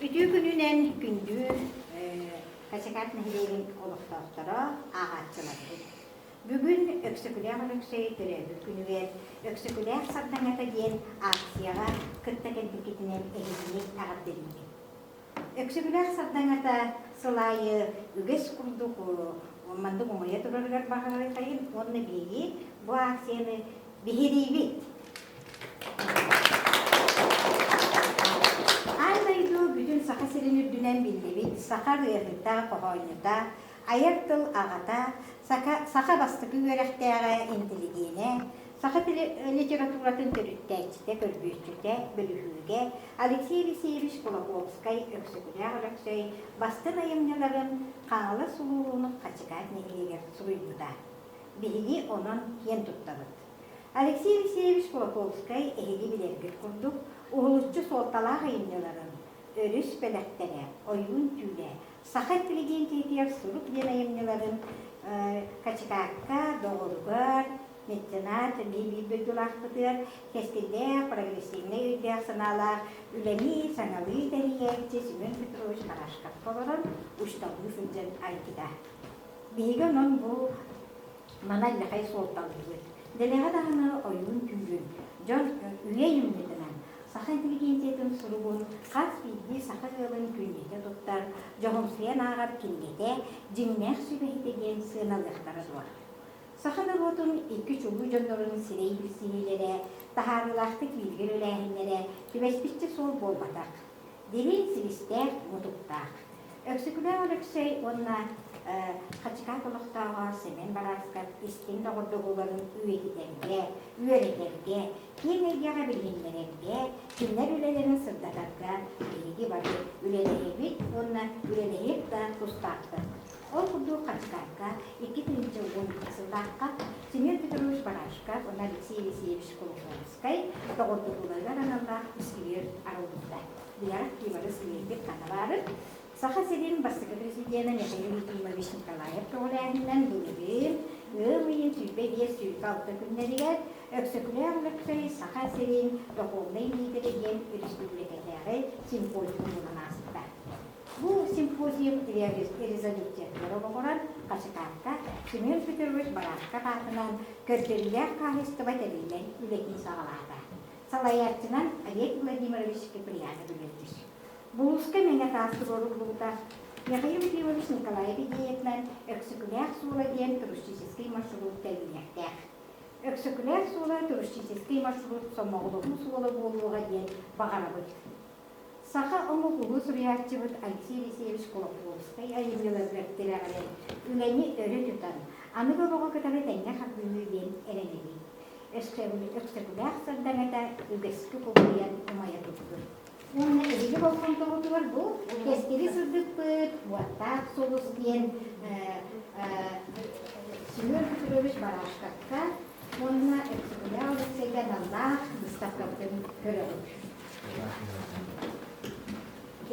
Үтүө күнүнэн күндү Качакат нэһилиэгин олохтоохторо, ааҕааччыларбыт. Бүгүн Өксөкүлээх Өлөксөй төрөөбүт күнүгэр Өксөкүлээх сардаҥата диэн акцияҕа кытта кэлбиккитинэн эһигини эҕэрдэлиибин. Өксөкүлээх сардаҥата сыл аайы үгэс курдук маннык умайа турарыгар баҕарыахайын уонна биһиги бу акцияны биһириибит. Аан дойду бүтүн Саха сирин үрдүнэн биллибит саха ырыаһыта, хоһоонньута, айар тыл аҕата, саха бастакы үөрэхтээҕэ, интеллигенэ, саха литературатын төрүттээччитэ, көрбүөччүтэ, бөлүһүөгэ Алексей Алексеевич Кулаковскай-Өксөкүлээх Өлөксөй бастыҥ айымньыларын Хаҥалас улууһун Хачыкаат нэһилиэгэр суруйбута. Биһиги онон киэн туттабыт. Алексей Алексеевич Кулаковскай эһиги билэргит курдук, уһулуччу суолталаах айымньыларын Өрүс бэлэхтэрэ, Ойуун түүлэ, Саха интеллигенциятыгар сурук диэн айымньыларын Хачыкаакка, доҕоругар, меценат, биир дойдулаахпытыгар кэскиллээх, прогрессивнай өйдөөх-санаалаах үлэни саҥалыы тэрийээччи Семен Петрович Барашковка олорон учууталлыы сылдьан айбыта. Биһиги онон бу маны аллахай суолталыыбыт. Дэлэҕэ даҕаны ойуун түүлүн, дьон үйэ айымньытынан саха интеллигенциятын суругун хас биирдии саха ыалын күннэтэ туттар, дьоһумсуйан ааҕар кинигэтэ, дьиҥнээх сүбэһитэ диэн сыаналыахтара дуо? Саха норуотун икки чулуу дьоннорун сирэй билсиһиилэрэ, таһаарыылаахтык бииргэ үлэлээһиннэрэ түбэспиччэ суол буолбатах. Дириҥ силистээх, мутуктаах. Өксөкүлээх Өлөксөй уонна Хачыкаат олохтооҕо Сэмэн Барааскап истиҥ доҕордоһууларын үйэтитэргэ, үөрэтэргэ, киэҥ эйгэҕэ билиһиннэрэргэ, кинилэр үлэлэрин сырдатарга биһиги бары үлэлэһэбит уонна үлэлэһиэх да тустаахпыт. Ол курдук Хачыкаакка 2012 сыллаахха Семен Петрович Барашков уонна Алексей Елисеевич Кулаковскай доҕордоһууларыгар аналлаах искибиэр арыллыбыта. Билэҕит Кивары сквербит ханна баарын? Саха сирин бастакы президенэ Михаил Ефимович Николаев көҕүлээһининэн былырыын ыам ыйын 25-26 күннэригэр Өксөкүлээх Өлөксөй Саха сирин духовнай лидерэ диэн өрөспүүбүлүкэтээҕи симпозиум буолан ааспыта. Бу симпозиум резолюциятыгар олоҕуран Хачыкаакка Семен Петрович Барашков аатынан көрдөрүүлээх хаһаайыстыба тэриллэн үлэтин саҕалаата. Салайааччынан Олег Владимирович Киприянов үлэлиир. Булууска мэҥэ таас туруоруллубута. Михаил Ефимович Николаев идеятынан Өксөкүлээх суола диэн туристическай маршрут тэриллиэхтээх. Өксөкүлээх суола туристическай маршрут сомоҕолоһуу суола буолуоҕа диэн баҕарабыт. Саха омук улуу суруйааччыбыт Алексей Елисеевич Кулаковскай айымньыларыгар тирэҕирэн, үлэни өрө тутан, аныгы олоҕу кытары тэҥҥэ хардыылыы диэн эрэнэбит. Өксөкүлээх сардаҥата үгэскэ кубулуйан умайа турдун. Уонна эһиги болҕомтоҕутугар бу кэскили сырдыппыт уоттаах сулус диэн Семен Петрович Барашковка уонна Өксөкүлээх Алексейга аналлаах быыстапкабытын көрөҕүт.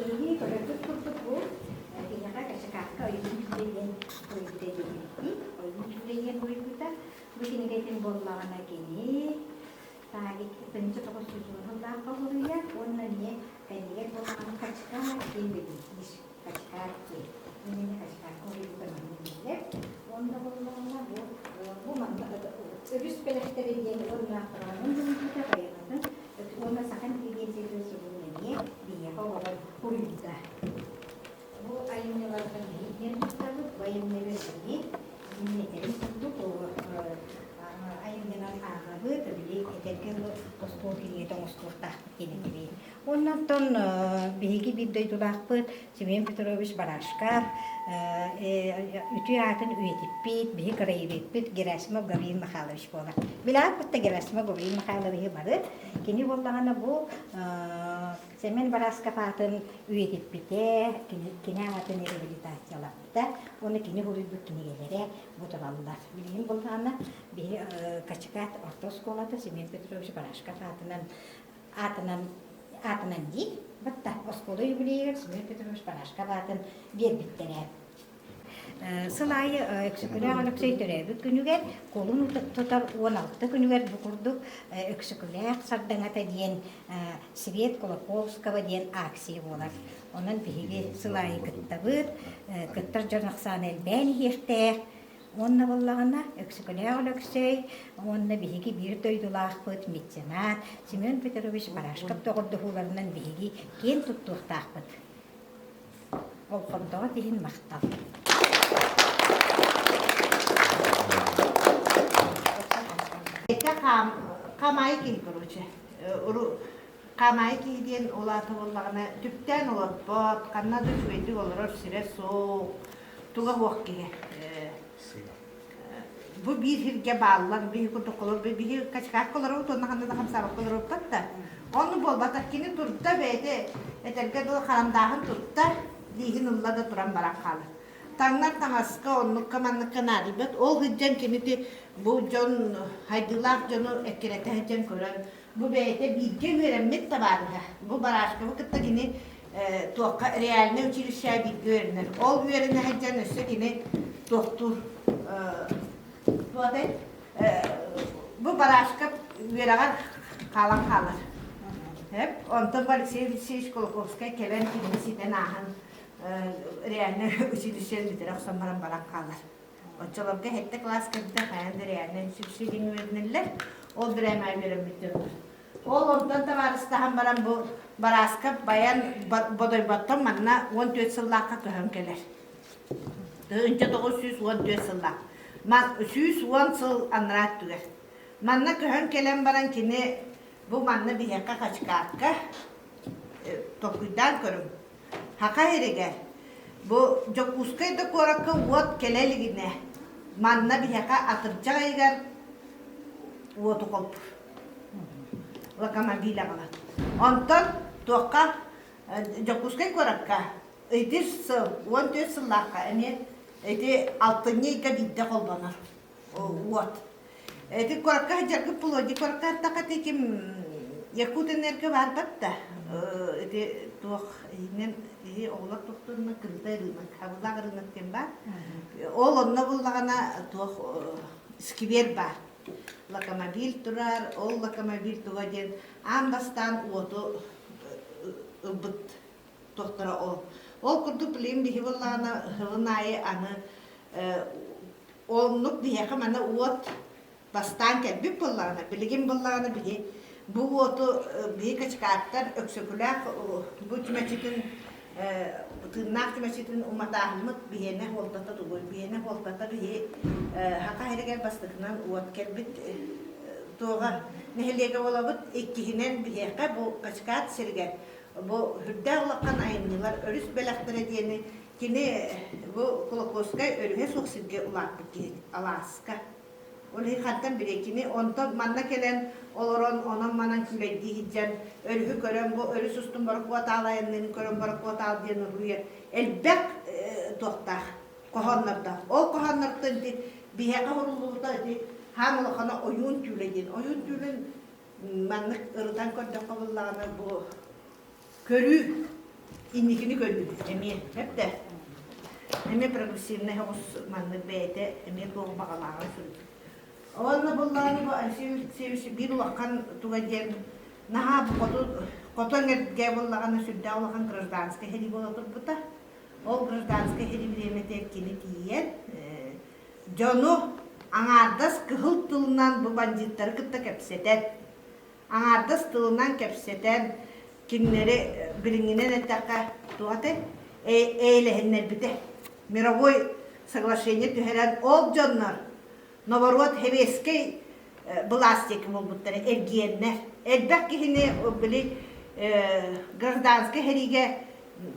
Эһиги көрөргүт курдук бу киниэхэ Качакаакка ойуун түүлэ диэн суруйбута диэбиттии. Ойуун түүлэ диэн суруйбута. Бу кинигэтин буоллаҕына кини Таалик 1910 сыллаахха суруйар уонна эмиэ кэннигэр буоллаҕына Хачыкаат диэн бэлиэтиир. Хачыкаат диэн. Именно Хачыкаакка суруйбута манна биллэр. Уонна буоллаҕына бу бу манна өрүс бэлэхтэрэ диэн уонна роман суруйбута поэматын уонна саха интеллигенциятын суругун эмиэ биһиэхэ олорон суруйбута. Бу айымньыларга биһиги диэн туттабыт, бу айымньыга биһиги мин этэрим курдук айымньынан ааҕабыт, били этэргэ дылы остуол кинигэтэ оҥостуохтаахпыт диэн этэбин. Уонна оттон биһиги биир дойдулаахпыт Семен Петрович Барашков үтүө аатын үйэтиппит, биһи краеведпит Герасимов Гаврил Михайлович буолар. Билэҕит кытта Герасимов Гаврил Михайловиһы бары. Кини буоллаҕына бу Сэмэн Барасков аатын үйэтиппитэ, кини аатын реабилитациялаппыта уонна кини суруйбут кинигэлэрэ бу тураллар. Билигин буоллаҕына биһи Качыкаат орто оскуолата Семен Петрович Барашков аатынан аатынан аатынан дии, батта оскуола юбилейыгар Семен Петрович Барашков аатын биэрбиттэрэ. Сыл аайы Өксөкүлээх Өлөксөй төрөөбүт күнүгэр кулун тутар 16 күнүгэр бу курдук Өксөкүлээх сардаҥата диэн Свет Кулаковского диэн акция буолар. Онон биһиги сыл аайы кыттабыт, кыттар дьон ахсаана элбээн иһиэхтээх. Уонна буоллаҕына Өксөкүлээх Өлөксөй уонна биһиги биир дойдулаахпыт меценат Семен Петрович Барашков доҕордоһууларынан биһиги киэн туттуохтаахпыт. Болҕомтоҕут иһин махтал. Это хаамаайы киһи короче. Хаамаайы киһи диэн улаата буоллаҕына түптээн олорбот, ханна да үчүгэйдик олорор сирэ суох, туга суох киһи. Бу биир сиргэ бааллар, биһи курдук олор, биһи качкаакка олоробут уонна ханна да хамсаабакка олоробуппат да. Ону буолбатах кини турда бэйэтэ этэргэ дылы харандааһын тутта, лииһин ылла да туран баран хаалар. Таҥнар таҥаска оннукка манныкка наадыйбат. Ол сылдьан кинити бу дьон хайдыылаах дьону эккирэтэ сылдьан көрөн бу бэйэтэ бииргэ үөрэммит табаарыһа. Бу Барашковы кытта кини туохха реальнай училище бииргэ үөрэнэр. Ол үөрэнэ сылдьан өссө кини туохтуур туотай бу Барашков үөрэҕэр хаалан хаалар. Онтон бу Алексей Алексеевич Кулаковскай кэлэн кинини ситэн ааһан реальнай училищены бүтэрэ охсон баран баран хаалар. Оччолорго сэттэ кылаас кэнниттэн хайаан да реальнай училище диэн үөрэнэллэр. Ол бирээмэҕэ үөрэммиттэр. Ол онтон табаарыстаһан баран бу Барааскап баян Бодойботтон манна 14 сыллаахха көһөн кэлэр. 1914 сыллаах. 110 сыл анараа өттүгэр. Манна көһөн кэлэн баран кини бу манна биһиэхэ Хачыкаакка толкуйдаан көрүҥ. Саха сиригэр бу Дьокуускай да куоракка уот кэлэ илигинэ манна биһиэхэ атырдьах ыйыгар уоту холбуур. Локомобиль аҕалан. Онтон туохха Дьокуускай куоракка ити сыл 14 сыллаахха эмиэ ити алтынньы ыйга биирдэ холбонор уот. Ити куоракка сылдьаргыт буолуо куоракка аттахха ити ким Якутэнерго баарбат да ити туох иһинэн иһи оҕолор тохтуурунан кырыта ырыынак хабылаах ырыынак диэн баар. Ол онно буллаҕына туох сквер баар. Локомобиль турар, ол локомобиль туга диэн аан бастаан уоту ылбыт туохтара ол. Ол курдук билигин биһи буоллаҕына сылын аайы аны оннук биһиэхэ маны уот бастаан кэлбит буоллаҕына, билигин буоллаҕына биһи бу уоту биһи качкааттар Өксөкүлээх бу чүмэчитин тыыннаах чүмэчитин уматааһыммыт биһиэнэ суолтата тугуй? Биһиэнэ суолтата биһи Саха сиригэр бастакынан уот кэлбит туоҕа нэһилиэгэ буолабыт. Иккиһинэн биһиэхэ бу Качкаат сиригэр бу сүрдээх улахан айымньылар өрүс бэлэхтэрэ диэни кини бу Кулаковскай өрүһэ суох сиргэ улааппыт киһи алааска. Ол иһин хантан билиэй кини онтон манна кэлэн олорон онон-манан күүлэйдии сылдьан өрүһү көрөн бу өрүс устун борокуотаал айанныырын көрөн борокуотаал диэн уруйар элбэх туохтаах хоһооннордоох. Ол хоһооннортон ити биһиэхэ уһуллубута ити хаан улахана ойуун түүлэ диэн. Ойуун түүлүн маннык ырытан көрдөххө буллаҕына бу көрүү инникини көрүү эмиэ эптэ эмиэ прогрессивнай оҕус маннык бэйэтэ эмиэ туох баҕалааҕын суруйбут. Уонна буллаҕына бу Алексей Алексеевич биир улахан туга диэн наһаа хоту хоту эҥэргэ буллаҕына сүрдээх улахан гражданскай сэрии буола турбута. Ол гражданскай сэрии бириэмэтигэр кини тиийэн дьону аҥаардас кыһыл тылынан бу бандьыыттары кытта кэпсэтэн, аҥаардас тылынан кэпсэтэн, кинилэри билиҥҥинэн эттэххэ, туох этэй, эйэлэһиннэрбитэ. Мировой соглашение түһэрэн ол дьоннор норуот сэбиэскэй былаас диэки буолбуттара эргиэннэр. Элбэх киһини били гражданскай сэриигэ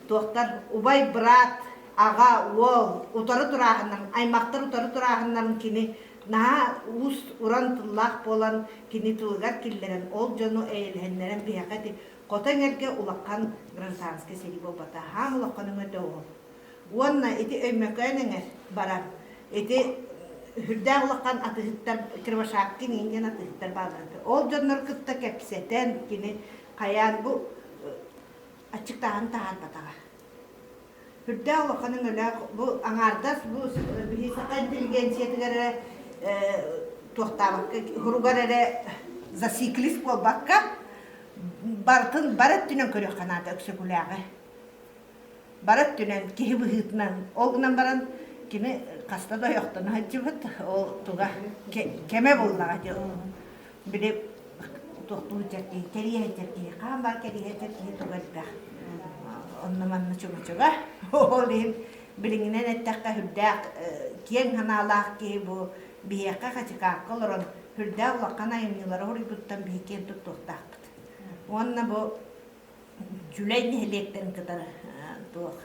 туохтар убай быраат аҕа уол утары турааһыннарын аймахтар утары турааһыннарын кини наһаа уус уран тыллаах буолан кини тылыгар киллэрэн ол дьону эйэлэһиннэрэн биһиэхэ ити хото эҥэргэ улахан гражданскай сэрии буолбата хаам улахан өҥөтө ол уонна ити Өймөкөөн эҥэр баран ити сүрдээх улахан атыһыттар Кривошапкин иҥин атыһыттар бааллар ол дьоннор кытта кэпсэтэн кини хайаан бу аччыктааһын таһаарбатаҕа. Үрдээх улахан өҥөлөөх бу аҥаардас бу биһи саха интеллигенциятыгар эрэ туохтаабакка хуругар эрэ засиклис буолбакка барытын бары өттүнэн көрүөххэ наада Өксөкүлээҕи. Бары өттүнэн киһи быһыытынан ол гынан баран кини хаста да ойохтоно сылдьыбыт ол туга кэмэ буллаҕа дии били туохтуу сылдьар киһи кэрийэ сылдьар киһи хаан баар кэрийэ сылдьар киһи туга элбэх онно манна чугучуга ол иһин билиҥҥинэн эттэххэ сүрдээх киэҥ санаалаах киһи бу биһиэхэ Хачыкаакка олорон сүрдээх улахан айымньылары суруйбуттан биһи киэн туттуохтаахпыт уонна бу Дьүлэй нэһилиэктэрин кытары туох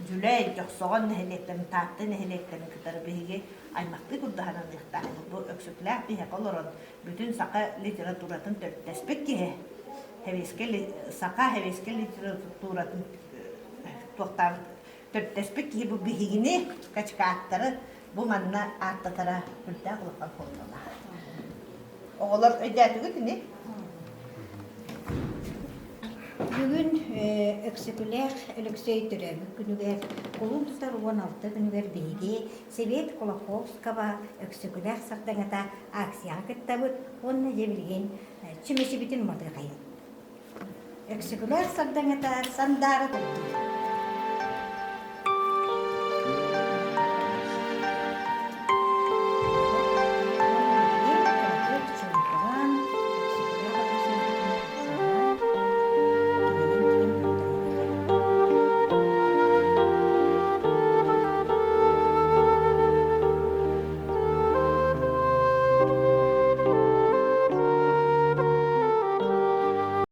Дьүлэй, Дьохсоҕон нэһилиэктэрин, Таатта нэһилиэктэрин кытары биһиги аймахтыы курдаһананыахтаахпыт. Бу Өксөкүлээх биһиэхэ олорон бүтүн саха литературатын төрүттэспит киһи, сэбиэскэй саха сэбиэскэй литературатын туохтаабыт төрүттэспит киһи бу биһигини, качкааттары бу манна ааттатара сүрдээх улахан суолталаах. Оҕолор өйдөөтүгүт ини? Бүгүн Өксөкүлээх Өлөксөй төрөөбүт күнүгэр кулун тутар 16 күнүгэр биһиги Сэбиэт Кулаковского Өксөкүлээх сардаҥата акцияҕа кыттабыт уонна дьэ билигин чүмэчибитин уматыахайын. Өксөкүлээх сардаҥата сандаара турдун.